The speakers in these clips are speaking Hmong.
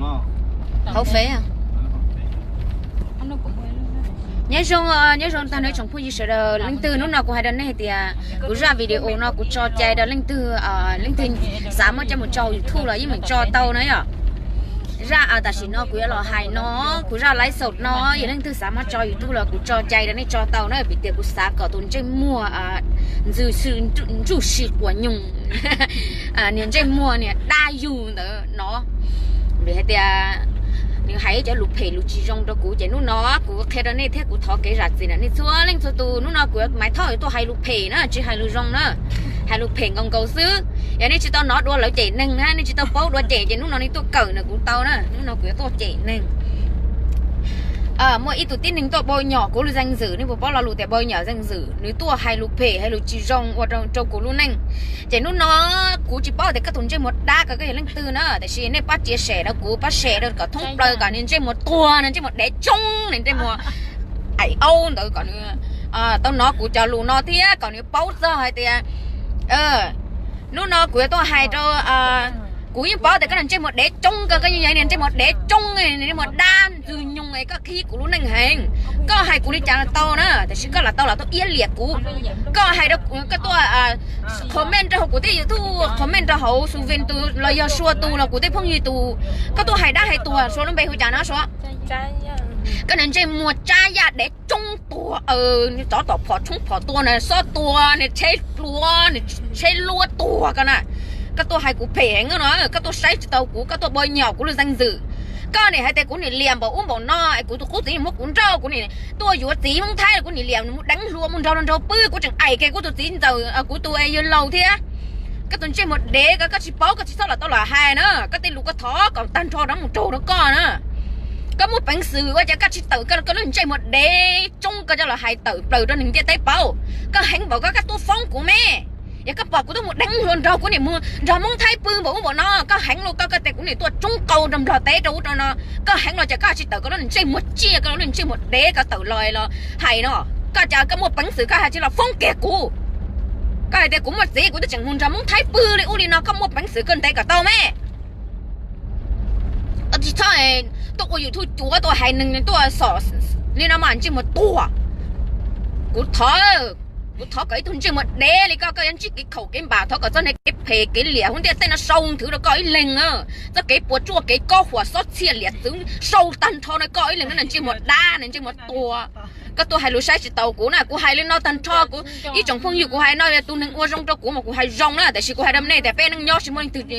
Hauv Fev. Nyob zoo, nyob zoo tag nrho tsoom phooj ywg sawv daws. Leej twg, hnub no kuv hais rau nej hais tias kuv zaj video no kuv tso cai rau leej twg, leej twg xav muab coj mus tso YouTube los yeej meem tso tau na yom. Zaj tam sim no kuv yuav los hais no, kuv zaj live show no, yog leej twg xav muab tso YouTube los kuv tso cai rau nej tso tau na, vim tias kuv xav kom tus ntsej muag ntxwg xwm ntsuj si quas nyoos, niag ntsej muag niag dab yug ntawd no, vim hais tias nws hais cov lus phem lus tsis zoo rau kuv, ces hnub no kuv qhia rau nej thiab kuv thov kev zam txim na nej txhua leej txhua tus. Hnub no kuv yuav maiv thoj yuav tuaj hais lus phem na, tsis hais lus zoo na, hais lus phem nkaus nkaus xwb. Yog nej tsis tau hnov dua lawv cem neeg na, nej tsis tau paub dua cem ces hnub no nej tuaj kawm na kuv tau na, hnub no kuv yuav tuaj cem neeg. Muaj ib tug tib neeg tuaj npau nyom kuv lub zeej zwm, nej puas paub lo lus tias npau nyom zeej zwm, nws tuaj hais lus phem hais lus tsis zoo ua rau kuv lub neej. Ces hnub no kuv tsis paub tias koj tus ntsej muag dab ko koj yog leej twg na, tiam sis nej pab tsia sem rau kuv, pab sem rau kom thoob plaws kom nws ntsej muag tuag, nws ntsej muag dev tsoob, nws ntsej muag aim aub ntawd kom nws tau hnov kuv cov lus no thiab kom nws paub txog hais tias hnub no kuv yuav tuaj hais rau, kuv yeej paub tias koj niag ntsej muag dev tsoob ko, koj yeej yog niag ntsej muag dev tsoob, ntsej muag dab ntxwg nyoog es koj khib kuv lub neej heev. Koj hais kuv li cas los tau na, tiam sis koj lam tau los tuaj iab liam kuv. Koj hais rau, koj tuaj comment rau hauv kuv tej YouTube, comment rau hauv Xu Vin tus los yog Sua tus los kuv tej phooj ywg tus, koj tuaj hais dab hais tuag Sua lub npe hu cas no Sua? Koj niag ntsej muag tsab yaj dev tsoob tuag, tsov tom phom tshoob phom tua na, xob tua na, tsheb pluav na, tsheb luab tuag ko na. Koj tuaj hais kuv phem heev no, koj tuaj saib tsis taus kuv, koj tuaj npau nyom kuv lub zeej zwm. Koj niam hais tias kuv niam liam npaum ub npaum no es kuv tus qub txiv muab kuv nrauj, kuv niam tuaj yuav txiv Hmoob Thaib los kuv niam liam mus deev hlua mus nrog nraug pw, kuv tseem aim kiag kuv tus txiv ntxawm, kuv tus yawg laus thiab. Koj tus ntsej muag dev ko, koj tsis paub koj tsis txhob los tau los hais na, koj tej lus koj thov kom tag nrho rov mus raug rau koj na. Koj muaj peev xwm ua cas koj tsis tawm koj lub ntsej muag dev tsoob ko coj los hais tawm plaws rau neeg ntiaj teb paub? Koj heev npaum ko koj tuaj foob kuv me. Yog koj pom kuv tuaj mus deev hlua nrog kuv niam mus nrog Hmoob Thaib pw npaum ub npaum no, koj heev los koj, koj tias kuv niam tuaj tsoob qau rau Nplog teb rau ub rau no, koj heev los cas koj tsis tawm koj lub ntsej muag tsiaj, koj lub ntsej muag dev ko tawm los los hais no? Koj cas koj muaj peev xwm koj hais tsis los foob kiag kuv? Koj hais tias kuv muaj txiv kuv twb tseem mus nrog Hmoob Thaib pw li ub li no, koj muaj peev xwm koj ntes kom tau me. Tsis txhob tuaj ua YouTube cuav tuaj hais neeg tuaj xom li no mas ntsej muag tuag. Kuv thov, kuv thov kom ib tug ntsej muag dev li koj, koj yuav ntsib kev khaum kev npam, thov kom txoj niag kev phem kev liam hauv ntiaj teb no sau nthwv rau koj ib leeg. Txoj kev puas tsuaj kev kob huam xob txhiaj liam txwv sau tag nrho rau koj ib leeg, ntsej muag dab, ntsej muag tuag. Koj tuaj hais lus saib tsis taus kuv na, kuv hais li no tag nrho kuv ib tsoom phooj ywg, kuv hais no yog tus neeg ua zoo rau kuv mas kuv hais zoo na, tiam sis kuv hais rau nej tias peb neej nyob tsis muaj leej twg,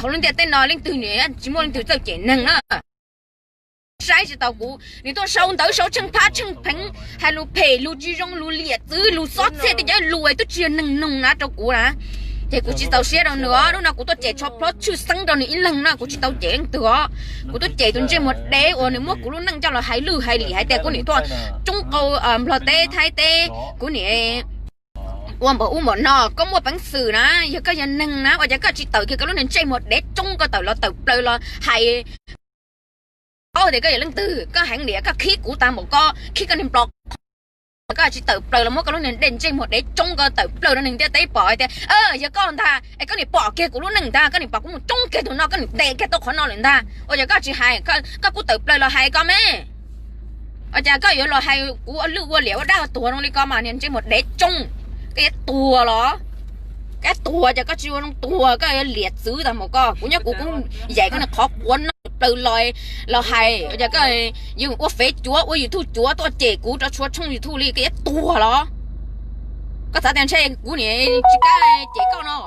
hauv lub ntiaj teb no leej twg tsis muaj leej twg txawj cem neeg na. Saib tsis taus kuv, nws tuaj sau ntawv sau tsheej phab tsheej pheev, hais lus phem lus tsis zoo lus liam txwv lus xob txhiaj tej cov lus twb tsis yog neeg nug na rau kuv na. Ces kuv tsis txaus siab rau nws os, hnub no kuv tuaj cem tsho plhob tshwj xeeb rau nws ib leeg na, kuv tsis tau cem leej twg os. Kuv tuaj cem tus ntsej muag dev uas nws muab kuv lub neej coj los hais lwj hais liam hais tias kuv niam tuaj tsoob qau Nplog teb Thaib teb, kuv niam ua npaum ub npaum no. Koj muaj peev xwm na, yog koj yog neeg na ua cas koj tsis tawm kiag koj lub niag ntsej muag dev tsoob ko tawm los tawm plaws los hais. Paub tias koj yog leej twg, koj heev niam koj khib kuv tag npaum ko, khib koj niag nplo qhov, koj tsis tawm plaws los muab koj lub niag ntsej muag dev tsoob ko tawm plaws rau neeg ntiaj teb pom hais tias yog koj ntag es koj niam pom kiag kuv lub neej ntag, koj niam pom kuv mus tsoob kiag tus no koj niam ntes kiag tau qhov no lawm ntag, ua cas koj tsis hais, koj kuj tawm plaws los hais koj me. Ua cas koj yuav los hais kuv ua lwj ua liam ua dab ua tuag zoo li ko mas niag ntsej muag dev tsoob, koj yuav tuag los? Koj tuag ces koj tsis ua zoo tuag, koj yuav liam txwv tag npaum ko. Kuv nyob kuv kuv yaim koj niag qhov quav no plaws los, los hais, ua cas koj yuav ua fev cuav ua YouTube cuav tuaj cem kuv rau txhua tshooj YouTube li, koj yuav tuag los? Koj xav tias ntshe kuv niam tsis kam cem koj no?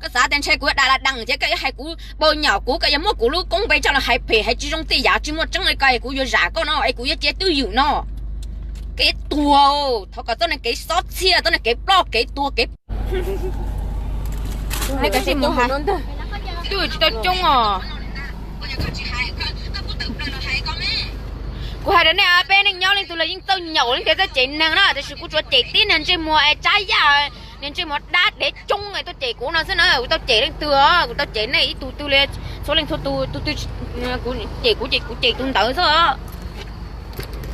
Koj xav tias ntshe kuv yuav dag la dees ces koj yuav hais kuv npau nyom kuv, koj yuav muab kuv lub koob npe coj los hais phem hais tsis zoo tej yam tsis muaj tseeb li ko es kuv yuav zam koj no es kuv yuav cia twj ywm no? Koj yuav tuag, thov kom txoj niag kev xob txhiaj, txoj niag kev ploj kev tuag kev. Twb tsis tau coob os. Kuv hais rau nej, peb neej nyob leej twg los yeej txawj nyaum leej twg txawj cem neeg na, tiam sis kuv tsuas cem tib niag ntsej muag tsab yaj, niag ntsej muag dab dev tsoob tuaj cem kuv no xwb na. Kuv tau cem leej twg os? Kuv tau cem nej ib tug twg li? Txhua leej txhua tus, tus twg cem kuv ces kuv cem tus ntawd xwb.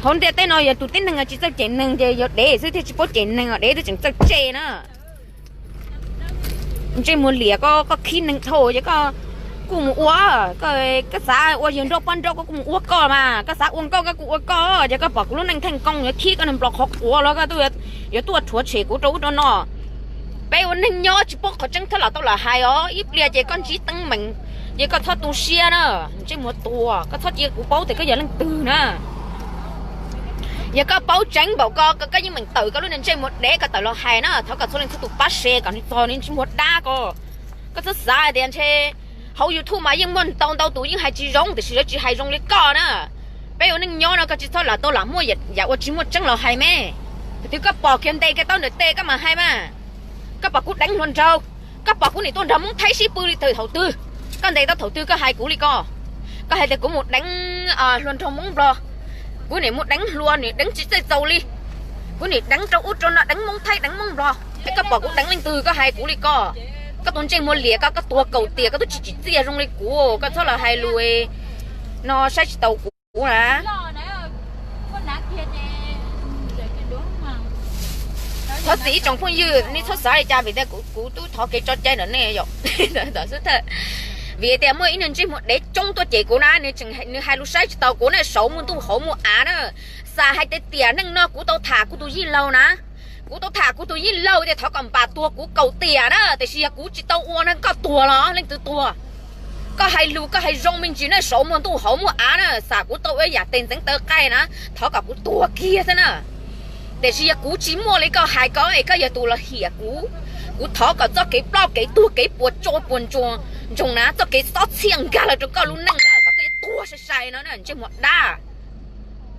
Hauv ntiaj teb no yog tus tib neeg tsis txawj cem neeg ces yog dev xwb thiaj tsis paub cem neeg, dev twb tseem txawj tseg na. Ntsej muag liam ko, koj khib neeg dhau ces koj kuj mus ua, koj xav ua yawg nrauj poj nrauj koj kuj mus ua koj mas, koj xav ua nkauj koj kuj ua koj, ces koj pom kuv lub neej theej koob yuav khib koj niag nplos qhov quav los koj yuav tuaj rhuav tshem kuv rau ub rau no. Peb ua neej nyob tsis paub qhov tseeb thiab los tau lam hais os, ib pliag ces koj ntsib teeb meem ces koj txhob tu siab na. Ntsej muag tuag, koj txhob cia kuv paub tias koj yog leej twg na. Yog koj paub tseeb npaum ko, koj yeej meem tawm koj lub niag ntsej muag dev koj tawm los hais na, thov kom txhua leej txhua tus pab share kom nws txog nws ntsej muag dab ko. Koj txhob xav hais tias ntshe hauv YouTube mas yeej muaj ntau ntau tus yeej hais tsis zoo tiam sis lawv tsis hais zoo li koj na. Peb ua neej nyob no koj tsis txhob lam tau lam muaj yam ua tsis muaj tseeb los hais me. Thaum twg koj pom kiag ntes kiag tau ntawm tes koj mam hais mas. Koj pom kuv deev hluas nraug, koj pom kuv nim tuaj nrog Hmoob Thaib sib pw li thaum twg? Koj ntes tau thaum twg koj hais kuv li ko? Koj hais tias kuv mus deev hluas nraug Hmoob Nplog, kuv nim mus deev hluas nim deev tsis txawj txaus li, kuv nim deev rau ub rau no deev Hmoob Thaib deev Hmoob Nplog. Es koj pom kuv deev leej twg koj hais kuv li ko? Koj tus ntsej muag liam ko, koj tuag kaum tiam koj twb tsis tsim txiaj zoo li kuv, koj txhob los hais lus no saib tsis taus kuv na. Thov txim ib tsoom phooj ywg, nej txhob xav li cas vim tias kuv twb thov kev tso cai ntawm nej yom. Vim tias muaj ib niag ntsej muag dev coob tuaj cem kuv na, nws hais lus saib tsis taus kuv na, saum muaj ntuj hauv muaj av na. Xav hais tias tiam neej no kuv tau tham kuv tus yij laug na, kuv tau tham kuv tus yij laug tias thov kom npam tuag kuv kaum tiam na, tiam sis yog kuv tsis tau ua no koj tuag los leej twg tuag? Koj hais lus koj hais zoo me ntsis na, saum muaj ntuj hauv muaj av na, xav kuv tau ua yam tes ntxeev taw qaij na, thov kom kuv tuag kiag xwb na. Tiam sis yog kuv tsis muaj li koj hais ko es koj yog tus los hiam kuv, kuv thov kom txoj kev ploj kev tuag kev puas tsuaj puas ntsoog na, txoj kev xob txhiaj nkag los rau koj lub neej na, kom koj yuav tuag sai sai no na ntsej muag dab.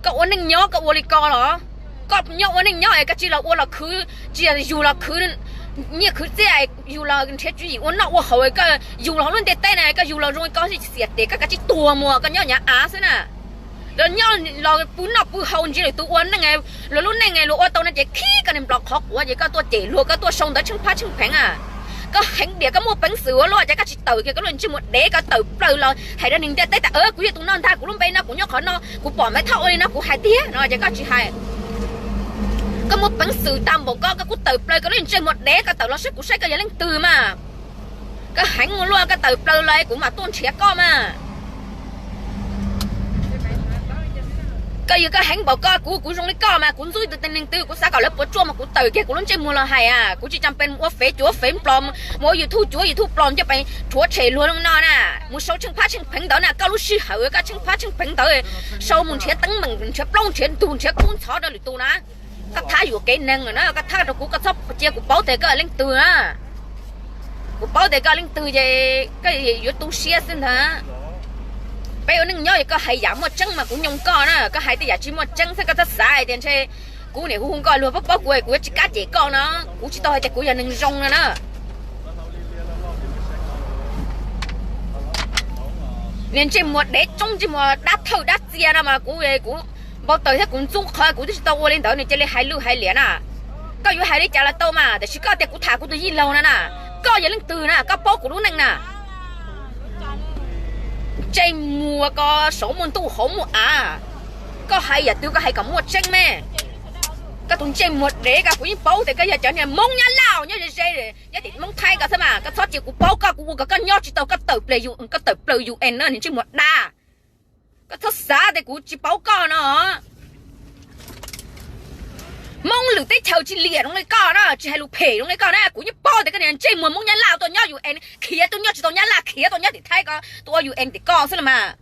Koj ua neej nyob koj ua li ko los? Koj nyob ua neej nyob es koj tsis los ua los khwv, tsis yug los khwv nyiaj khwv txiaj, yug los nrhiav tswv yim ua noj ua haus, koj yug los hauv lub ntiaj teb na koj yug los zoo li ko xiam tes koj kav tsij tuag mus koj nyob nyav av xwb na. Los nyob los pw noj pw haus ntsia lwm tus ua neej, luag lub neej luag ua tau no ces khib koj niag nplos qhov quav ces koj tuaj cem luag koj tuaj sau ntawv tsheej phab tsheej pheev a. Koj heev diam koj muaj peev xwm ua luaj ces koj tsis tawm kiag koj lub ntsej muag dev koj tawm plaws los hais rau neeg ntiaj teb tias kuv yog tus no ntag kuv lub npe no kuv nyob qhov no kuv pom Maiv Thoj ua li no kuv hais tiag no ces koj tsis hais. Koj muaj peev xwm tag npaum ko koj kuj tawm plaws koj lub ntsej muag dev koj tawm los saib kuv saib koj yog leej twg mas. Koj heev ua luaj koj tawm plaws los kuv mam tuaj nrhiav koj mas. Koj yog koj heev npaum ko kuv kuv zoo li koj mas kuv ntxub tus neeg twg kuv xav kom lawv puas tsuaj mas kuv tawm kiag kuv lub ntsej muag los hais a, kuv tsis cam pes mus ua fev cuav fev nplos, mus ua YouTube cuav YouTube plos coj pes rhuav tshem luag li no na, mus sau tsheej phab tsheej pheev ntawd na, koj lub sij hawm koj tsheej phab tsheej pheev ntawd sau mus nrhiav teeb meem nrhiav plaub nrhiav ntug nrhiav kub ntxhov rau lwm tus na. Koj thab yuam kev neeg lawm na, koj thab rau kuv koj txhob cia kuv paub tias koj leej twg na. Kuv paub tias koj leej twg ces koj yuav tu siab xwb ntag. Peb ua neej nyob es koj hais yam muaj tseeb mas kuv nyoo koj na, koj hais tej yam tsis muaj tseeb xwb koj txhob xav hais tias ntshe kuv niam hu hu nkauj luag paub paub kuv kuv yuav tsis kam cem koj no. Kuv tsis tau hais tias kuv yog neeg zoo no na. Niag ntsej muag dev tsoob ntsej muag dab thawj dab txia no mas kuv kuv npau taws thiab kuv ntxub qhov kuv twb tsis tau ua li ntawd nws cia li hais lwj hais liam na. Koj yuav hais li cas los tau mas, tiam sis koj tias kuv tham kuv tus yij laug no na, koj yog leej twg na, koj paub kuv lub neej na. Ntsej muag ko saum muaj ntuj hauv muaj av, koj hais yam twg koj hais kom muaj tseeb me. Koj tus ntsej muag dev ko kuv yeej paub tias koj yog cov niag Hmoob Nyab Laj nyob ze ze, nyob tim Hmoob Thaib ko xwb mas, koj txhob cia kuv paub koj, kuv ua kom koj nyob tsis tau, koj tawm plaws U N na, niag ntsej muag dab. Koj txhob xav tias kuv tsis paub koj no. Hmoob lwm teb chaws tsis liam zoo li koj na, tsis hais lus phem zoo li koj na, kuv yeej paub tias koj niag ntsej muag Hmoob Nyab Laj tuaj nyob U N khiav tuaj nyob tsis tau Nyab Laj, khiav tuaj nyob tim Thaib ko, tuaj ua U N tim koj xwb los mas.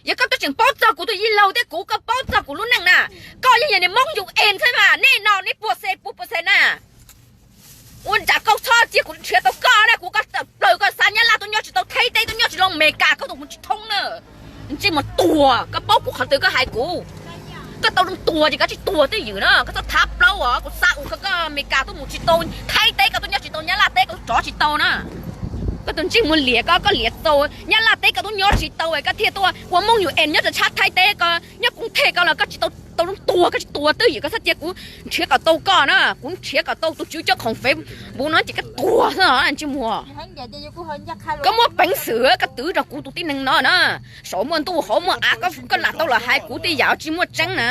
Yog koj twb tseem paub txog kuv tus yij laug thiab kuv, koj paub txog kuv lub neej na, koj yeej yog niag Hmoob U N xwb mas, nej no nej puas xees puas puas xees na. Ua ntsam koj txhob cia kuv nrhiav tau koj na, kuv koj tawm plaws koj xa Nyab Laj tuaj nyob tsis tau, Thaib teb tuaj nyob tsis tau, Amelikas koj tuaj mus tsis thoob na. Ntsej muag tuag, koj paub kuv qhov twg koj hais kuv. Koj tau zoo tuag ces koj tsis tuag twj ywm na, koj txhob thab plaub os, kuv xa ua koj Amelikas tuaj mus tsis tau, Thaib teb koj tuaj nyob tsis tau, Nyab Laj teb koj tuaj rov tsis tau na. Koj tus ntsej muag liam ko, koj liam txaus Nyab Laj teb koj tuaj nyob tsis tau, koj thiaj tuaj ua Hmoob U N nyob rau tshab Thaib teb ko, nyob koom them ko los koj tsis tau, tau zoo tuag, koj tsis tuag twj ywm, koj txhob cia kuv nrhiav kom tau koj na, kuv nrhiav kom tau tus tswv coj khoom Facebook no ces koj tuag xwb os ntsej muag. Koj muaj peev xwm koj twv rau kuv tus tib neeg no na, saum muaj ntuj hauv muaj av, koj lam tau los hais kuv tej yam tsis muaj tseeb na.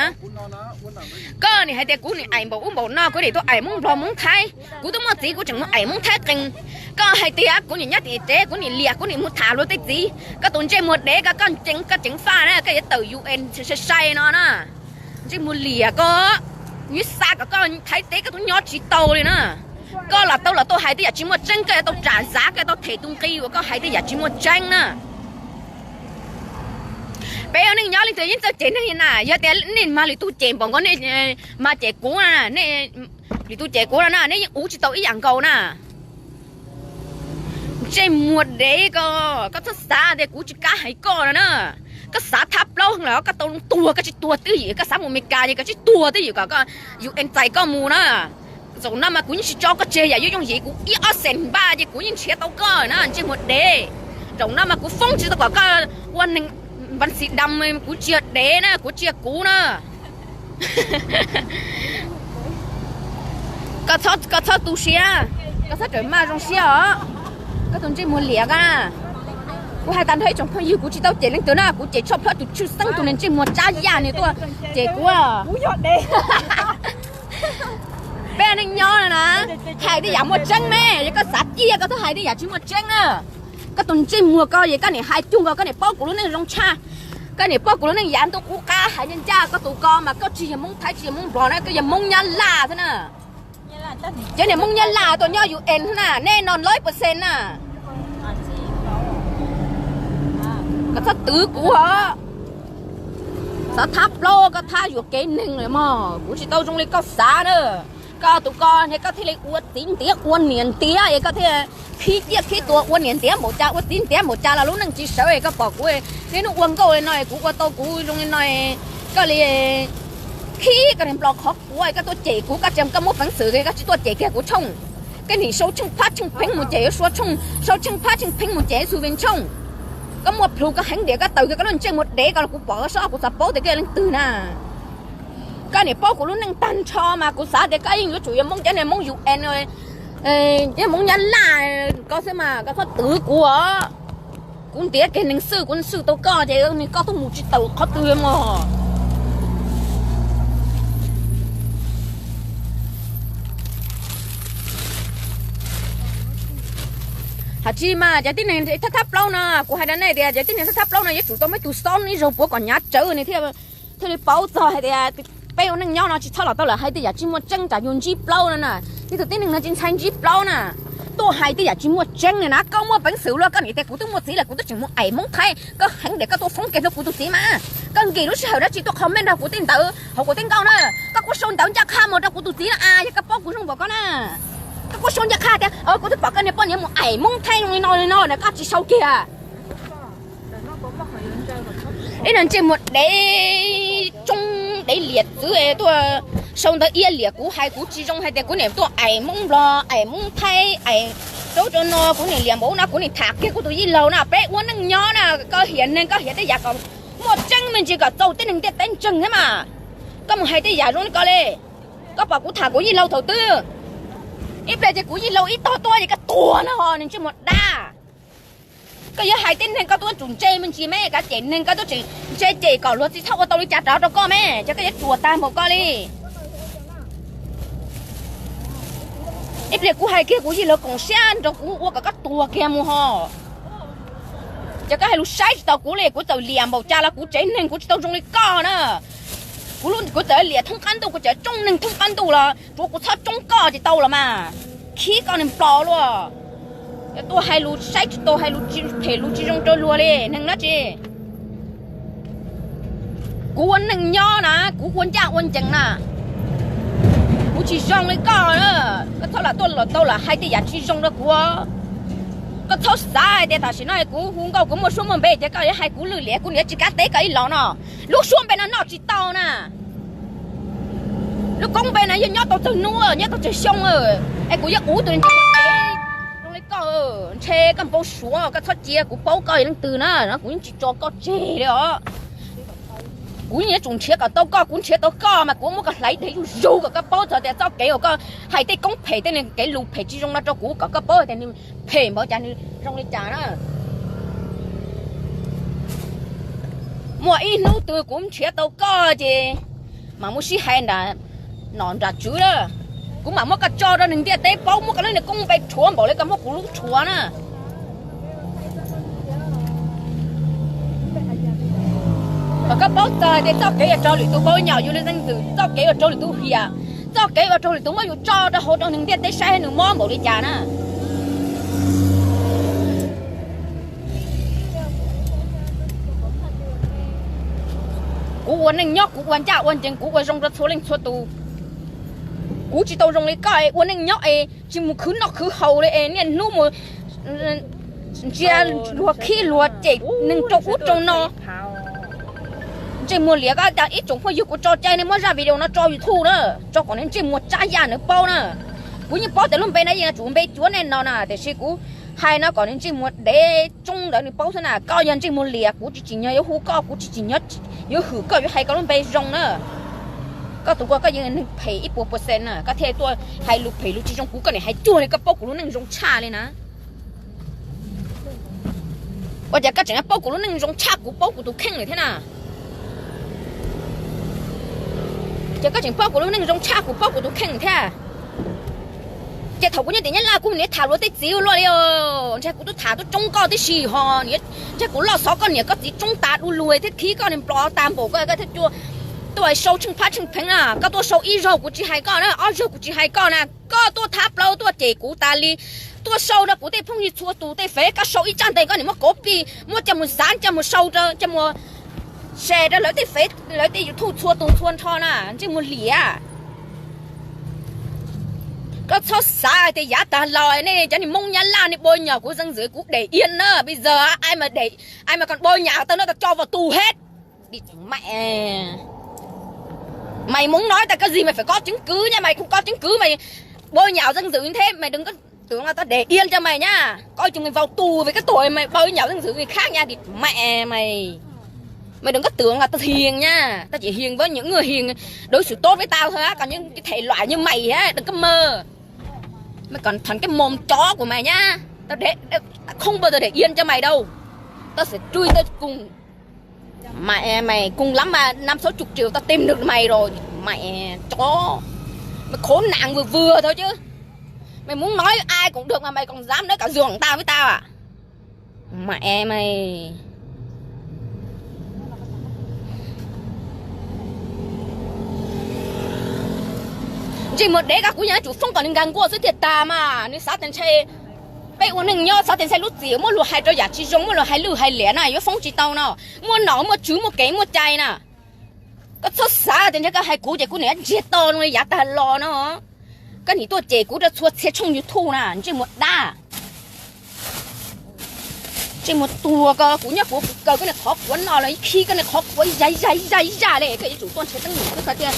Koj nim hais tias kuv nim aim npaum ub npaum no, kuv nim tuaj aim Hmoob Nplog Hmoob Thaib, kuv twb muaj txiv kuv tseem mus aim Hmoob Thaib qees, Koj hais tias kuv niam nyob tim tsev, kuv niam liam, kuv niam mus tham luag tej txiv. Koj tus ntsej muag dev, koj, koj ceev, koj ceev faj na, koj yuav tawm U N sai sai no na. Ntsej muag liam koj, yuav xa kom koj Thaib teb koj twb nyob tsis tau li na. Koj los tau los tau hais tej yam tsis muaj tseeb, koj yuav tau tsom xav, koj yuav tau them tus nqi uas koj hais tej yam tsis muaj tseeb na. Peb ua neej nyob leej twg yeej txawj cem neeg na, yog tias nej mas lwm tus cem npaum nkaus nej mas cem kuv na, nej, lwm tus cem kuv no na, nej yeej uv tsis tau ib yam nkaus na. Ntsej muag dev koj, koj txhob xav tias kuv tsis kam hais koj no na. Koj xav thab plaub heev lawm koj tau tuag, koj tsis tuag twj ywm, koj xav mus Amelikas ces koj tsis tuag twj ywm kom koj, U N txais koj mus na. Zaum no mas kuv yeej tsis tso koj tseg, yam yuav yooj yim kuv ib ob xees npaj ces kuv yeej nrhiav tau koj na, ntsej muag dev. Zaum no mas kuv foob tsis tau kom koj ua neeg npav xis dam, kuv tsis yog dev na, kuv tsis yog kuv na. Koj txhob tu siab, koj txhob rawm maj zoo siab os. Koj tus ntsej muag liam koj na. Kuv hais tag nrho ib tsoom phooj ywg, kuv tsis tau cem leej twg na, kuv cem tshaj plaws tus tshwj xeeb tus niag ntsej muag tsab yaj nws tuaj cem kuv. Peb neej nyob no na, hais tej yam muaj tseeb me, yog koj xav ciaj koj txhob hais tej yam tsis muaj tseeb na. Koj tus ntsej muag koj es koj niam hais cuag nkaus koj niam paub kuv lub neej zoo tshaj. Koj niam paub kuv lub neej yav ntuj qub qab, hais ncaj ncaj koj tus ko mas koj tsis yog Hmoob Thaib tsis yog Hmoob Nplog na, koj yog Hmoob Nyab Laj xwb na. Cov niag Hmoob Nyab Laj tuaj nyob U N na, nej no lawv percent na. Koj txhob twv kuv os. Xav thab plaub koj thab yuam kev neeg lawm mog, kuv tsis tau zoo li koj xav na. Koj tus ko es koj thiaj li ua txiv ntiav ua niam ntiav es koj thiaj khib ciaj khib tuag ua niam ntiav npaum cas ua txiv ntiav npaum cas los lub neej tsis sawv es koj pom kuv niaj hnub ua nkauj li no es kuv ua tau kuv zoo li no, koj li khib koj niag nplos qhov kuav koj tuaj cem kuv, koj tseem koj muaj peev xwm koj tsis tuaj cem kiag kuv tshooj. Koj nim sau tsheej phab tsheej pheej mus cem yuav sua tshooj, sau tsheej phab tsheej pheej mus cem xu ve tshooj. Koj muaj plhus koj heev diam koj taws kiag koj lub ntsej muag dev ko los kuv pom koj soj kuv xav paub tias koj yog leej twg na. Koj niam paub kuv lub neej tag nrho mas kuv xav tias koj yeej yuav tsum yog Hmoob cov niag Hmoob U N, cov Hmoob Nyab Laj ko xwb mas koj txhob twv kuv os. Kuv ntiav kiag neeg xwb, kuv xwb tau koj ces koj tuaj mus tsis tawm qhov twg mog. Hais tsis mas cov tib neeg thab thab plaub no, kuv hais rau nej tias cov tib neeg thab thab plaub no yuav tsum tau muaj ib tug xob ib zaug puav kom hnyav tsawv nws thiaj li paub txog hais tias peb ua neej nyob no tsis txhob los tau lawm hais tej yam tsis muaj tseeb tsam yus ntsib plaub no na. Ib tug tib neeg no tsis ntshai ntsib plaub na. Tuaj hais tej yam tsis muaj tseeb na, koj muaj peev xwm luaj, koj niam tias kuv twb muaj txiv lawm kuv twb tseem mus aim Hmoob Thaib, koj heev diam koj tuaj foob kiag rau kuv tus txiv mas. Koj nkim lub sij hawm dab tsi tuaj comment rau kuv tej ntawv hauv kuv tej nkauj na. Koj kuj sau ntawv ncaj qha mus rau kuv tus txiv na, yog koj paub kuv zoo npaum koj na. Koj kuj sau ncaj qha tias kuv twb pom koj niag poj niam mus aim Hmoob Thaib zoo li no li no na, koj tsis sau kiag. Ib no ntsej muag dev tsoob dev liam txwv tuaj sau ntawv iab liam kuv, hais kuv tsis zoo hais tias kuv niam tuaj aim Hmoob Nplog aim Hmoob Thaib aim rau rau no, kuv niam liam npaum no kuv niam tham kiag kuv tus yij laug na, peb ua neej nyob na, koj hiam neeg koj hiam tej yam kom muaj tseeb me ntsis kom txaus tib neeg ntiaj teb ntseeg thiab mas. Koj mus hais tej yam zoo li ko li. Koj pom kuv tham kuv yij laug thaum twg? Ib pliag ces kuv yij laug ib tog tuaj ces koj tuag na ho, nws ntsej muag dab. Koj yuav hais tib neeg koj tuaj tsum ntse me ntsis me, koj cem neeg koj tuaj tseem ntse cem kom luag tsis txhob ua tau li cas rov rau koj me, ces koj yuav tsuas tag npaum koj li. Ib pliag kuv hais kiag kuv yij laug koom siab nrog kuv ua kom koj tuag kiag mus ho. Ces koj hais lus saib tsis taus kuv li, kuv txawm liam npaum cas los kuv tsev neeg kuv tsis tau zoo li koj na. Kuv, kuv txawm liam thoob qab ntuj, kuv txawm tsoob neeg thoob qab ntuj los tsuav kuv txhob tsoob koj ces tau los mas. Khib koj niag nplos luaj. Tuaj hais lus saib tsis taus, hais lus phem lus tsis zoo rau luag li, neeg dab tsi. Kuv ua neej nyob na, kuv ua ncaj ua ncees na. Kuv tsis zoo li koj na. Koj txhob lam tuaj los tau lam hais tej yam tsis zoo rau kuv. Koj txhob xav hais tias tam sim no kuv hu nkauj kuv muaj suab muaj npe ces koj yuav hais kuv lwj liam, kuv niam tsis kav teb koj ib los no. Lub suab npe no noj tsis tau na. Lub koob npe no yeej nyob tau tsawg hnub, nyob tau tsawg xyoo, es kuv yuav uv tus niag ntsej muag dev zoo li koj. Ntshe koj npau suav, koj txhob cia kuv paub koj yog leej twg na, kuv yeej tsis tso koj tseg li os. Kuv yeej yuav tsum nrhiav kom tau koj, kuv nrhiav tau koj mas kuv muab koj hlais dev zuj zus kom koj paub txog tias txoj kev uas koj hais tej koob phem tej kev lus phem tsis zoo no rau kuv kom koj paub tias nws phem npaum cas nws zoo li cas na. Muaj ib hnub twg kuv nrhiav tau koj ces mam mus sib hais nram nom nram tswv lawm. Kuv mam muab koj tso rau neeg ntiaj teb paub, muab koj lub niag koob npe rhuav npaum li koj muab kuv lub rhuav na. Kom koj paub txog tias txoj kev uas raug lwm tus npau nyom yus li xeeb ntxwv, txoj kev uas raug lwm tus hiam, txoj kev uas raug lwm tus muab yus tso rau hauv rau neeg ntiaj teb saib nws mob npaum li cas na. Kuv ua neej nyob kuv ua ncaj ua ncees, kuv ua zoo rau txhua leej txhua tus. Kuv tsis tau zoo li koj es ua neej nyob es tsis mus khwv noj khwv haus li es niaj hnub mus ntsia luag khib luag cem neeg rau ub rau no. Ntsej muag liam, koj cas ib tsoom phooj ywg kuv tso cai nej muab zaj video no tso YouTube na, tso kom nws ntsej muag tsab yaj nws paub na. Kuv yeej paub tias lub npe no yeej yuav tsum npe cuav nej no na, tiam sis kuv hais no kom nws ntsej muag dev tsoob ntawd nws paub xwb na. Koj yog ntsej muag liam, kuv tsis tsim nyog yuav hu koj, kuv tsis tsim nyog yuav hwm koj yuav hais koj lub npe zoo na. Koj tus ua koj yeej neeg phem ib puas percent na, koj thiaj tuaj hais lus phem lus tsis zoo, kuv koj niam hais cuag li koj paub kuv lub neej zoo tshaj li na. Ua cas koj tseem paub kuv lub neej zoo tshaj kuv paub kuv tus kheej lawm thiab na? Ces koj tseem paub kuv lub neej zoo tshaj kuv paub kuv tus kheej thiab. Ces thaum kuv nyob tim Nyab Laj kuv niaj tham luag tej txiv luaj li, ntshe kuv twb tham twb tsoob koj tib si ho, ntshe kuv loj xov koj niam koj txiv tsoob tas du lug thiab khib koj niag plho tag npaum koj thiaj tuaj sau tsheej phab tsheej pheev na. Koj tuaj sau ib zaug kuv tsis hais koj na, ob zaug kuv tsis hais koj na, koj tuaj thab plaub tuaj cem kuv tas li, tuaj sau rau kuv tej phooj ywg txhua tus tej fev, koj sau ib tsab ntawv koj niam muab copy muab coj mus xav coj mus sau rau coj mus share rau lawv tej fev lawv tej YouTube txhua tus txhua nrho na, ntsej muag liam. Koj txhob xav hais tias yav tag los nej cov niag Hmoob Nyab Laj nej npau nyom kuv xeeb ntxwv kuv đẻ yên na, bây giờ ai mà đẻ, ai mà còn npau nyom tao nói tao cho vào tù hết. Đi mẹ. Mày muốn nói tao cái gì mày phải có chứng cứ nha, mày không có chứng cứ mày bôi nhọ danh dự như thế, mày đừng có tưởng là tao để yên cho mày nhá. Coi chừng mày vào tù vì cái tội mày bôi nhọ danh dự người khác nha, đi mẹ mày. Mày đừng có tưởng là tao hiền nha, tao chỉ hiền với những người hiền, đối xử tốt với tao thôi á, còn những cái thể loại như mày á đừng có mơ. Mày còn thành cái mồm chó của mày nhá. Tao để, tao không bao giờ để yên cho mày đâu. Tao sẽ truy tao cùng. Mày, mày cùng lắm mà năm sáu chục triệu tao tìm được mày rồi. Mày chó. Mày khốn nạn vừa vừa thôi chứ. Mày muốn nói ai cũng được mà mày còn dám nói cả giường tao với tao à? Mẹ mày. Ntsej muag dev, koj kuv yeej yuav tsum foob kom nws nkag nkuaj xwb thiaj tas mas. Nws xav tias ntshe peb ua neej nyob xav tias ntshe lub txim muab luag hais rau yam tsis zoo, muab luag hais lwj hais liam na yuav foob tsis tau no. Muaj nom muaj tswv muaj kev muaj cai na. Koj txhob xav tias ntshe koj hais kuv ces kuv niam ntsiag to zoo li yav tag los no. Koj nim tuaj cem kuv rau txhua txhia tshooj YouTube na, ntsej muag dab. Ntsej muag tuag ko, kuv nyob kuv kaw koj niag qhov quav no los khib koj niag qhov quav zaj zaj zaj zaj li, koj yuav tsum tuaj nrhiav teeb meem xwb koj thiaj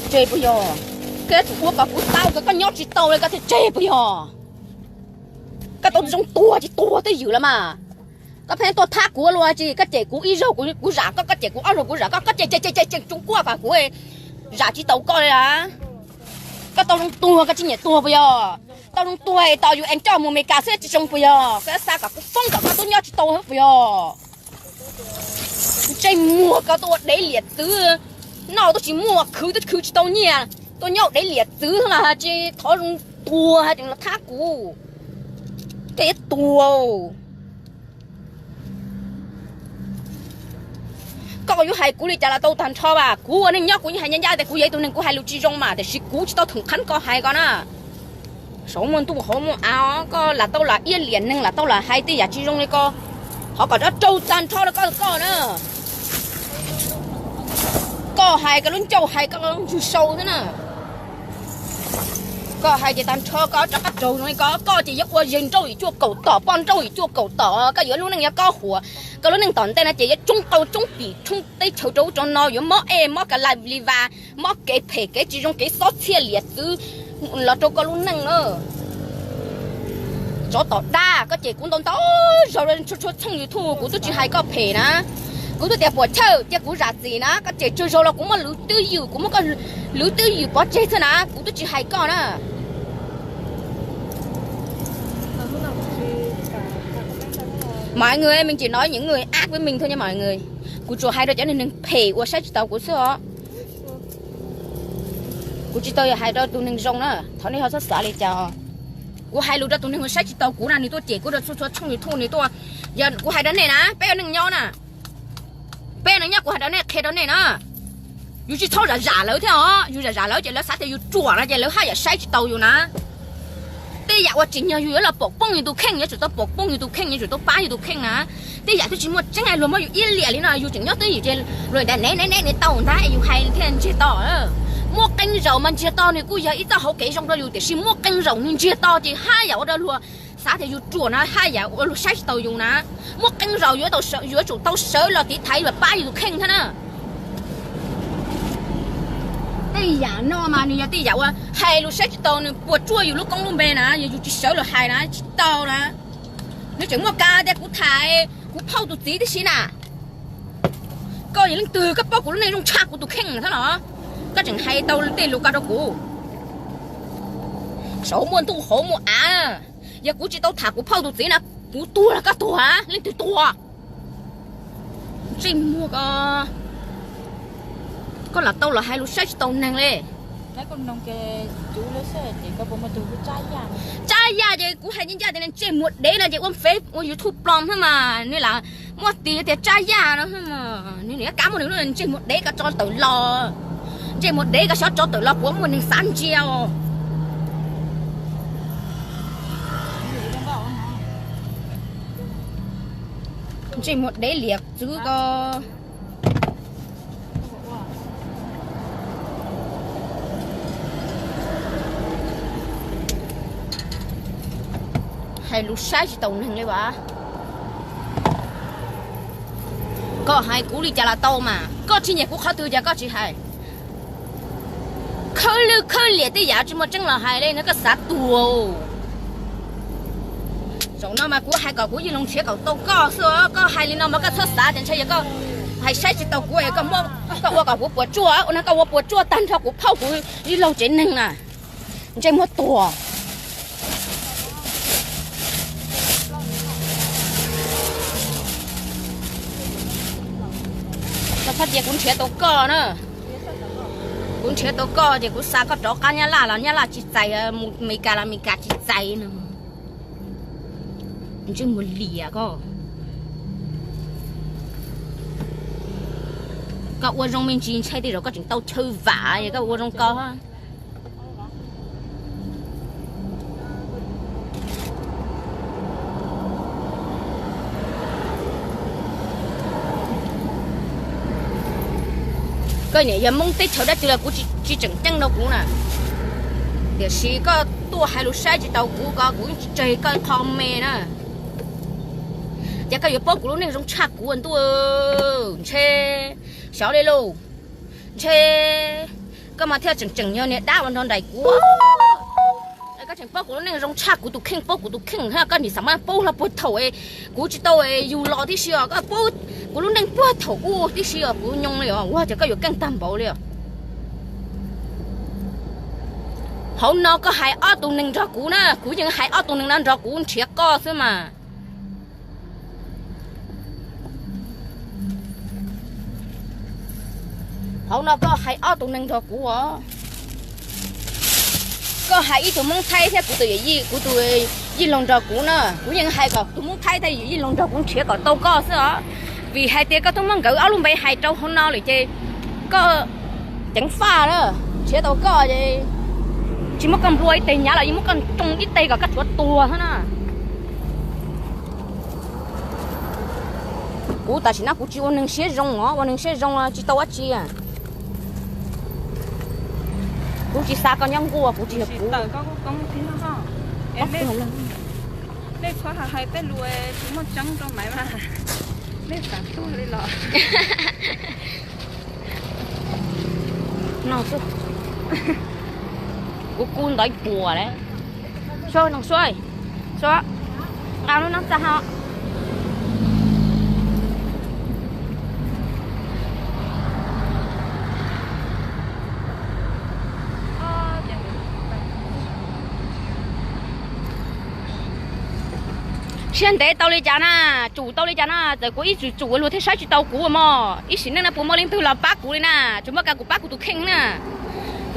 tseg puas yog? Koj yuav tsum ua kom kuv tau ko, koj nyob tsis tau li koj thiaj tseg puas yog? Koj tau zoo tuag ces tuag twj ywm los mas. Koj pheej tuaj thab kuv luag tsis, koj cem kuv ib zaug kuv zam koj, koj cem kuv ob zaug kuv zam koj, koj cem cem cem cem tsoos kuaj kom kuv zam tsis taus koj li a. Koj tau zoo tuag koj tsis nyiam tuag puas yog? Tau zoo tuag es tos yus es coj mus Amelikas xwb tsis zoo puas yog? Koj xa kom kuv foob kom koj tub nyob tsis tau puas yog? Ntsej muag koj tuaj ua dev liam txwv, noj tuaj tsis muaj, khwv tuaj khwv tsis tau nyiaj, tuaj nyob ua dev liam txwv los tsis thov zoo tuag hais tias los thab kuv. Koj yuav tuag. Koj yuav hais kuv li cas los tau tag nrho as, kuv ua neej nyob kuv yeej hais ncaj ncaj tias kuv yog ib tug neeg kuv hais lus tsis zoo mas, tiam sis kuv tsis tau thoom qhab koj hais ko na. Saum muaj ntuj hauv muaj av, koj lam tau lam iab liam neeg, lam tau lam hais tej yam tsis zoo li ko, thov kom rov raug tag nrho rau koj koj na. Koj hais koj lub ncauj hais koj ntswg sau xwb na. Koj hais ces tag nrho koj rov qab raug zoo li ko, koj ces yuav ua yawg nrauj yim cuaj kaum tom, poj nrauj yim cuaj kaum tom, koj yuav lub neej yuav kob huam, koj lub neej tom ntej no ces yuav tsoob qau tsoob pim tsoob teb chaws rau ub rau no, yuav mob ej mob ka la li vas, mob kev phem kev tsis zoo kev xob txhiaj liam txwv los rau koj lub neej na. Tsov tom dab, koj cem kuv ntau ntau zaus txhua txhua tshooj YouTube kuv twb tsis hais koj phem na. Kuv twb tias puas chawj cia kuv zam txim na, koj cem tsawg zaus los kuv muab lwv twj ywm, kuv muab koj lwv twj ywm pov tseg xwb na, kuv twb tsis hais koj na. Mọi người ơi, mình chỉ nói những người ác với mình thôi nha mọi người. Kuv tsuas hais rau cov neeg phem uas saib tsis taus kuv xwb os. Kuv tsis tau yog hais rau tus neeg zoo na, thov nej ho txhob xav li cas. Kuv hais lus rau tus neeg uas saib tsis taus kuv na, nws tuaj cem kuv rau txhua txhua tshooj YouTube nws tuaj. Yog kuv hais rau nej na, peb ua neej nyob na, peb ua neej nyob kuv hais rau nej, qhia rau nej na, yus tsis txhob zam zam lawv thiab os. Yus zam zam lawv ces lawv xav tias yus ruam no ces lawv haj yam saib tsis taus yus na. Tej yam uas tsim nyog yus yuav los pom poob yus tus kheej, yuav tsum tau pom poob yus tus kheej, yuav tsum tau pab yus tus kheej na. Tej yam twb tsis muaj tseeb, luag muab yus iab liam li no, yus tseem nyob twj ywm ces luag tias nev nev nev nev tau ntag es yus hais thiaj ntsiag to. Muaj qee zaum mas ntsiag to nws kuj yog ib txoj hauv kev zoo rau yus, tiam sis muaj qee zaum nws ntsiag to ces haj yam ua rau luag xav tias yus ruam na, haj yam ua luag saib tsis taus yus na. Muaj qee zaum yuav tsum tau sawv los tiv thaiv los pab yus tus kheej thiab na. Tej yam no mas nws yog tej yam uas hais lus saib tsis taus, nws puas tsuaj yus lub koob lub npe na, yog yus tsis sawv los hais na tsis tau na. Nws tseem muaj kas tias kuv tham kuv phauj tus txiv tib si na. Koj yog leej twg koj paub kuv lub neej zoo tshaj kuv tus kheej thiab los? Koj tseem hais tau tej lus ko rau kuv. Saum muaj ntuj hauv muaj av, yog kuv tsis tau tham kuv phauj tus txiv na, kuv tuag los koj tuag, leej twg tuag? Ntsej muag ko, koj lam tau los hais lus saib tsis taus neeg li. Tsab yaj ces kuv hais ncaj ncaj tias ntsej muag dev no ces ua Face ua YouTube plob xwb mas nws lam muaj tis tias tsab yaj no xwb mas nws niam kab muaj nws lub ntsej muag dev ko tso tawm los. Ntsej muag dev ko xyov tso tawm los puas muaj neeg xav ntsia os. Ntsej muag dev liam txwv ko. Hais lus saib tsis taus neeg li as. Koj hais kuv li cas los tau mas, koj tsis nyiam kuv qhov twg ces koj tsis hais. Khawb lwj khawb liam tej yam tsis muaj tseeb los hais li no koj xav tuag. Zaum no mas kuv hais kom kuv Yij Loos nrhiav kom tau koj xwb, koj hais li no mas koj txhob xav tias ntshai yog koj hais saib tsis taus kuv es koj ua kom kuv puas tsuaj, ua no koj ua puas tsuaj tag nrho kuv phauj kuv Yij Loos tsev neeg na. Ntsej muag tuag. Txhob tias kuv nrhiav tau koj na. Kuv nrhiav tau koj ces kuv xa koj rov qab Nyab Laj los Nyab Laj tsis txais, mus Meskas los Meskas tsis txais no. Ntsej muag liam koj. Koj ua zoo me ntsis ntshai tej zaum koj tseem tau chaw vam, koj ua zoo ko. Koj niam yog Hmoob teb chaws dab tsi los kuv tsis tseem ceeb rau kuv na. Tiam sis koj tuaj hais lus saib tsis taus kuv ko kuv yeej tsis tseg koj qho me na. Ces koj yuav paub kuv lub neej zoo tshaj kuv ntuj. Ntshe xyov li lauj. Ntshe koj mas thiaj tseem tseem yog niag dab uas nrog nraim kuv. Koj tseem paub kuv lub neej zoo tshaj kuv tus kheej, paub kuv tus kheej, koj nim xav mas paub hlo puag thaum kuv tsis tau yug los tib si os, koj paub kuv lub neej puag thaum ub tib si os, kuv nyoo li os, ua cas koj yuav keej tag npaum li os. Hauv no koj hais ob tug neeg nrog kuv na, kuv yeej hais ob tug neeg no nrog kuv nrhiav koj xwb mas. Hauv no koj hais ob tug neeg nrog kuv os. Koj hais ib tug Hmoob Thaib thiab kuv tus yawm yij, kuv tus yij laug nrog kuv na, kuv yeej hais kom tus Hmoob Thaib thiab yawm yij laug nrog kuv nrhiav kom tau koj xwb os. Vim hais tias koj twb muab nkawd ob lub npe hais rau hauv no lawm ces koj ceev faj na, nrhiav tau koj ces tsis muab koj nplua ib teg hnyav los yeej muab koj tsoo ib teg kom koj tshuav tuag xwb na. Kuv tam sim no kuv tsis ua neeg siab zoo os, ua neeg siab zoo tsis tau dab tsi. Kuv tsis xa koj nyob nkuaj, kuv tsis yog kuv. Nej txhob hais tej lus tsis muaj tseeb rau Maiv mas, nej xav tuag li los? No xwb, kuv kub ntawv puas lawm. Sua no sua, sua, nqa lub noob txaj ho. Siab ntev tau li cas na, tsum tau li cas na, txawm kuv ib txwm tsum luag thiaj saib tsis tau kuv mog. Ib sim neej no puas muaj leej twg los pab kuv li na, tsuas muaj kuv pab kuv tus kheej na.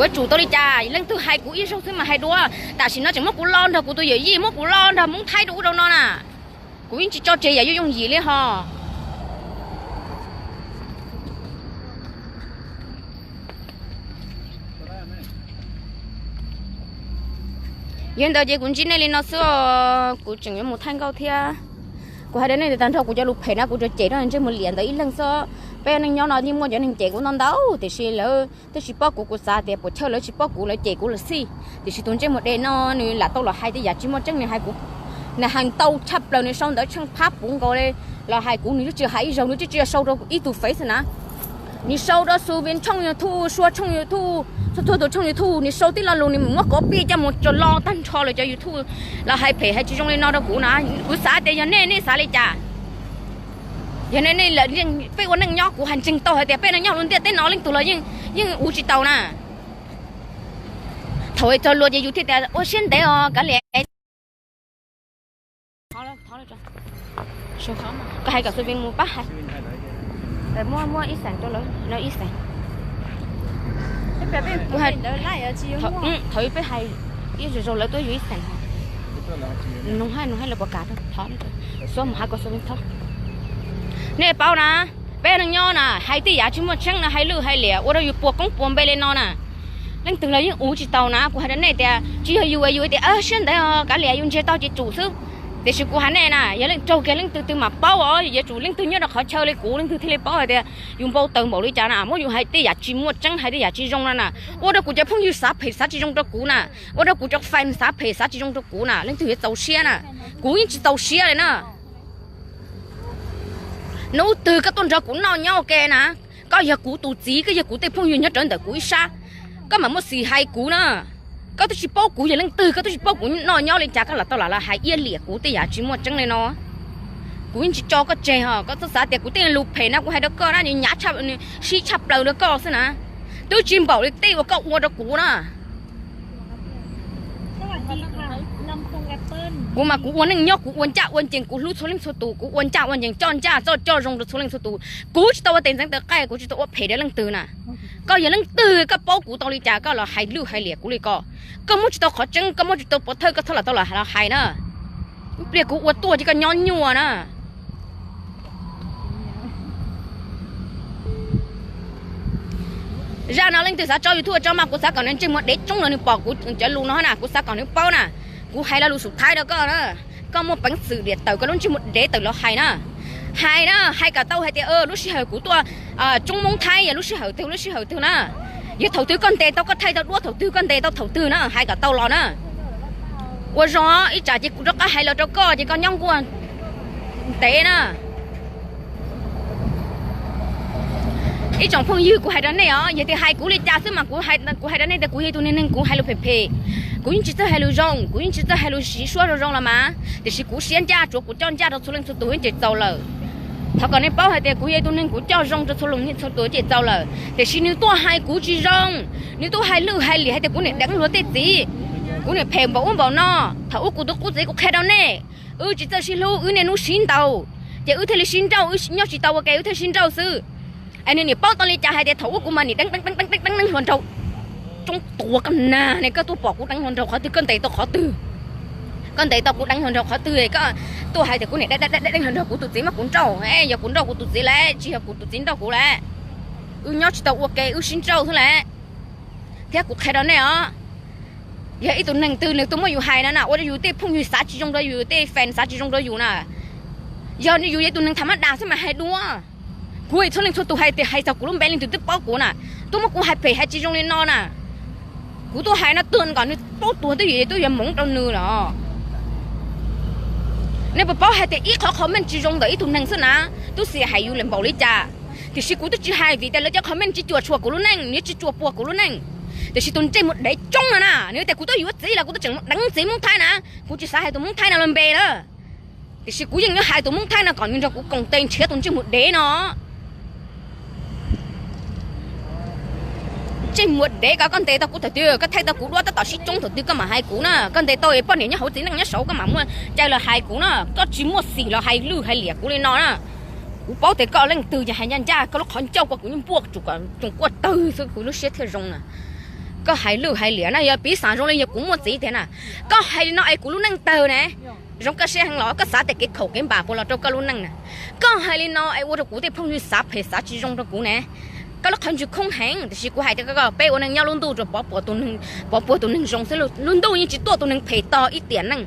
Yuav tsum tau li cas? Leej twg hais kuv ib zaug xwb mas hais dua. Tam sim no tseem muab kuv lo nrog kuv tus yawm yij, muab kuv lo nrog Hmoob Thaib rau ub rau no na. Kuv yeej tsis tso tseg yam yuav yooj yim li ho. Yog li ntawd ces kuv ntsib nej li no xwb os, kuv tseem yuav mus thaij nkauj thiab. Kuv hais rau nej tias tag nrho kuv cov lus phem na kuv tsuas cem rau ntsej muag liam ntawd ib leeg xwb. Peb neej nyob no yeej muaj cov neeg cem kuv ntau ntau tiam sis lawv twb tsis paub kuv, kuv xav tias puas chawj lawv tsis paub kuv lawv cem kuv lawm xij. Tiam sis tus ntsej muag dev no nws lam tau los hais tej yam tsis muaj tseeb, nws hais kuv, nws hais ntau tshaj plaws, nws sau ntawv tsheej phab puv nkaus li los hais kuv, nws twb tsis hais ib zaug, nws twb tsis sau rau ib tug fev xwb na. Nws sau rau Xu Vin tshooj YouTube, Sua tshooj YouTube, txhua txhua tus tshooj YouTube, nws sau tib lo lus, nws muab copy coj mus tso lo tag nrho lawv cov YouTube los hais phem hais tsis zoo li no rau kuv na. Kuv xav tias yog nej, nej xav li cas? Yog nej, nej lawm, peb ua neej nyob kuv hais ntseeg tau hais tias peb neej nyob lub ntiaj teb no leej twg los yeej, yeej uv tsis tau na. Thaum txog luag ces yus thiaj tias ua siab ntev os kav liam. Koj hais kom Xu Vin mus pab hais. Muab, muab ib xees rau lawv, lawv ib xees. Kuv hais, thaum peb hais ib zaug zaug lawv tuaj yus ib xees. Nug hais, nug hais lawv puas kam rau, thov, xuab mus hais kom Xu Vin thov. Nej paub na, peb neej nyob na hais tej yam tsis muaj tseeb no, hais lwj hais liam ua rau yus puas koob puas npe li no na. Leej twg los yeej uv tsis tau na. Kuv hais rau nej tias tsis yog yus, yus tias siab ntev os kav liam, yus ntsiag to ces tsum xwb. Tiam sis kuv hais nej na, yog leej raug kiag leej twg twg mam paub os, yuav tsum leej twg nyob rau qhov chaw li kuv leej twg thiaj li paub hais tias yus npau taws npaum li cas na, muab yus hais tej yam tsis muaj tseeb, hais tej yam tsis zoo no na. Ua rau kuv cov phooj ywg xav phem xav tsis zoo rau kuv na, ua rau kuv cov fans xav phem xav tsis zoo rau kuv na, leej twg yuav txaus siab na? Kuv yeej tsis txaus siab li na. Hnub twg koj tuaj nrog kuv noj nyob ua ke na, koj yog kuv tus txiv, koj yog kuv tej phooj ywg nyob rawv ntawm kuv ib sab, koj mam muaj xim hais kuv na. Koj twb tsis paub kuv yog leej twg, koj twb tsis paub kuv noj nyob li cas, koj lam tau lam los hais iab liam kuv tej yam tsis muaj tseeb li no. Kuv yeej tsis tso koj tseg os, koj txhob xav tias kuv tej lus phem no kuv hais rau koj na, nws hnyav, nws sib tshaj plaws rau koj xwb na. Twb tsis npaum li tej uas koj ua rau kuv na. Kuv mas kuv ua neej nyob kuv ua ncaj ua ncees, kuv hlub txhua leej txhua tus, kuv ua ncaj ua ncees, coj ncaj coj zoo rau txhua leej txhua tus. Kuv tsis tau ua tes ntxeev tes qaij, kuv tsis tau ua phem rau leej twg na. Koj yog leej twg, koj paub kuv tau li cas koj los hais lwj hais liam kuv li ko? Koj muab tsis tau qhov tseeb, koj muab tsis tau pov thawj, koj txhob lam tau los hais na. Ib pliag kuv ua tuaj ces koj nyob nyuaj na. Zaj no leej twg xav tso YouTube tso mas kuv xav kom nws ntsej muag dev tsoob los nws pom kuv cov lus no na, kuv xav kom nws paub na. Kuv hais lo lus xub thawj rau koj na, koj muaj peev xwm diam tawm koj lub ntsej muag dev tawm los hais na. Hais na, hais kom tau hais tias lub sij hawm kuv tuaj tsoob Hmoob Thaib yog lub sij hawm twg lub sij hawm twg na. Yog thaum twg koj ntes tau, koj thaij tau duab thaum twg, koj ntes tau thaum twg na, hais kom tau los na. Ua zoo ib tsam ces kuv rov qab hais los rau koj ces koj nyob nkuaj ntev na. Ib tsoom phooj ywg, kuv hais rau nej os, yog tias hais kuv li cas xwb mas kuv hais rau nej tias kuv yog ib tug neeg, neeg kuv hais lus phem phem, kuv yeej tsis txawj hais lus zoo, kuv yeej tsis txawj hais lus siv suab zoo zoo los mas, tiam sis kuv siab ncaj, tsuav kuv coj ncaj rau txhua leej txhua tus ces txaus lawm. Thov kom nej paub hais tias kuv yog ib tug neeg kuv coj zoo rau txhua leej txhua tus ces txaus lawm, tiam sis nws tuaj hais kuv tsis zoo, nws tuaj hais lwj hais liam hais tias kuv niam deev luag tej txiv, kuv niam phem npaum ub npaum no. Thaum ub kuv tus qub txiv kuv qhia rau nej, wb tsis txawj sib hlub, wb niaj hnub sib ntaus, ces wb thiaj li sib nrauj, wb nyob tsis tau ua ke wb thiaj sib nrauj xwb. Es nws niam paub tau li cas hais tias thaum ub kuv mas niam deev deev deev deev deev hluas nraug. Tsoob tuag koj nag ne, koj tuaj pom kuv deev hluas nraug qhov twg, koj ntes tau qhov twg? Koj ntes tau kuv deev hluas nraug qhov twg, koj tuaj hais tias kuv niam deev deev deev hluas nraug, kuv tus txiv mas kuv nrauj. Yog kuv nrauj kuv tus txiv lawm, tsis yog kuv tus txiv nrauj kuv lawm, wb nyob tsis tau ua ke wb sib nrauj xwb lawm. Thiab kuv qhia rau nej os, yog ib tug neeg twg nws tuaj muab yus hais no na, ua rau yus tej phooj ywg xav tsis zoo rau yus, tej fans xav tsis zoo rau yus na, yog yus yog ib tug neeg tham mab das xwb mas hais dua. Kuv txhua leej txhua tus hais tias hais txog kuv lub npe leej twg twb paub kuv na, tuaj muab kuv hais phem hais tsis zoo li no na. Kuv tuaj hais no tuag kom nws paub tuag twb yog, twb yog hmoov rau nws los. Nej puas paub hais tias ib qhov comment tsis zoo ntawm ib tug neeg xwb na, tub xim hais yus lawm npaum li cas. Tiam sis kuv twb tsis hais vim tias lawv cov comment tsis cuam tshuam kuv lub neej, nws tsis cuam puas kuv lub neej. Tiam sis tus ntsej muag dev tsoob no na, nws tias kuv twb yuav txiv los kuv twb tseem mus deev txiv Hmoob Thaib na. Kuv tsis xav hais tus Hmoob Thaib no lub npe na, tiam sis kuv yeej yuav hais tus Hmoob Thaib no kom nws nrog kuv koom tes nrhiav tus ntsej muag dev no. Ntsej muag dev ko, koj ntes tau kuv thaum twg? Koj thaij tau kuv duab tab tom sib tsoob thaum twg koj mam hais kuv na. Koj ntes tau poj niam nyob hauv txiv neej nyob saud koj mam muaj cai los hais kuv na. Koj tsis muaj xim los hais lwj hais liam kuv li no na. Kuv paub tias koj leej twg ces hais ncaj ncaj, koj lub qhov ncauj ko kuv yeej npuaj tsoom kuaj tawg xwb kuv lub siab thiaj zoo na. Koj hais lwj hais liam na, yog piv xam zoo li yog kuv muaj txiv tiag na. Koj hais li no es kuv lub neej tawg ne. Zoo koj siab heev los koj xav tias kev khaum kev npam puas los rau koj lub neej na. Koj hais li no es ua rau kuv tej phooj ywg xav phem xav tsis zoo rau kuv ne. Koj lub qhov ntswg khoob heev, tiam sis kuv hais tias koj, peb ua neej nyob lub ntuj rau pov puas tus neeg zoo xwb, lub ntuj yeej tsis tuaj tus neeg phem tog ib tiam neej.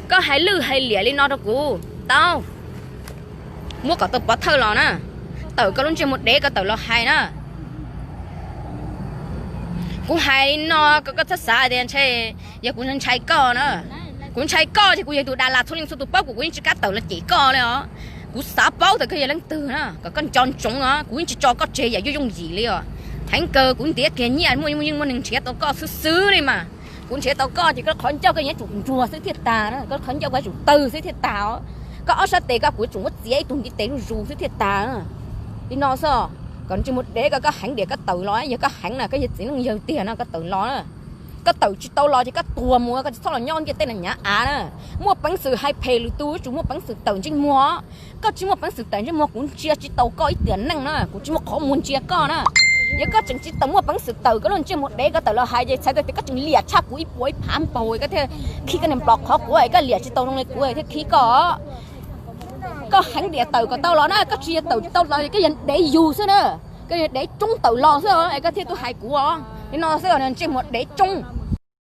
Koj hais lwj hais liam li no rau kuv tau, muab kom tau pov thawj los na. Tawm koj lub ntsej muag dev koj tawm los hais na. Kuv hais li no kom koj txhob xav tias ntshe yog kuv ntshai koj na. Kuv ntshai koj ces kuv yog tus Dalas, txhua leej txhua tus paub kuv, kuv yeej tsis kam tawm los cem koj li os. Kuv xav paub tias koj yog leej twg na, kom koj nco ntsoov os, kuv yeej tsis tso koj tseg yam yooj yooj yim li os. Heev kawg kuv ntiav kiag nyiaj muaj yeej muaj neeg nrhiav tau koj xwb xwb li mas. Kuv nrhiav tau koj ces koj qhov ncauj koj yuav tsum nruag xwb thiaj tas na, koj qhov ncauj koj yuav tsum tawg xwb thiaj tas os. Koj ob sab tes koj kuv yuav tsum muab txiav ib tug ntiv tes zuj zus xwb thiaj tas. Li no xwb, kom ntsej muag dev koj, koj heev diam koj tawm los, yog koj heev na koj yog txiv neej yawg tiag no koj tawm los na. Koj tawm tsis tau los ces koj tuag mus, koj tsis txhob los nyob ntiaj teb no nyav av na. Muaj peev xwm hais phem lwm tus yuav tsum muaj peev xwm tawm ntsej muag. Koj tsis muaj peev xwm tawm ntsej muag kuv ntsia tsis taus koj ib tiam neej na, kuv tsis muaj qhov muag ntsia koj na. Yog koj tseem tsis tawm muaj peev xwm tawm koj lub ntsej muag dev koj tawm los hais ces txhais tau tias koj tseem liam tshaj kuv ib puas ib phav npaug koj thiaj khib koj niag nplos qhov quav es koj liam tsis tau zoo li kuv thiaj khib koj. Koj heev diam tawm kom tau los na, koj tsis yog tawm tsis tau los koj yog dev yug xwb na. Koj yog dev tsoob tawm los xwb es koj thiaj tuaj hais kuv os. Li no xwb ntsej muag dev tsoob.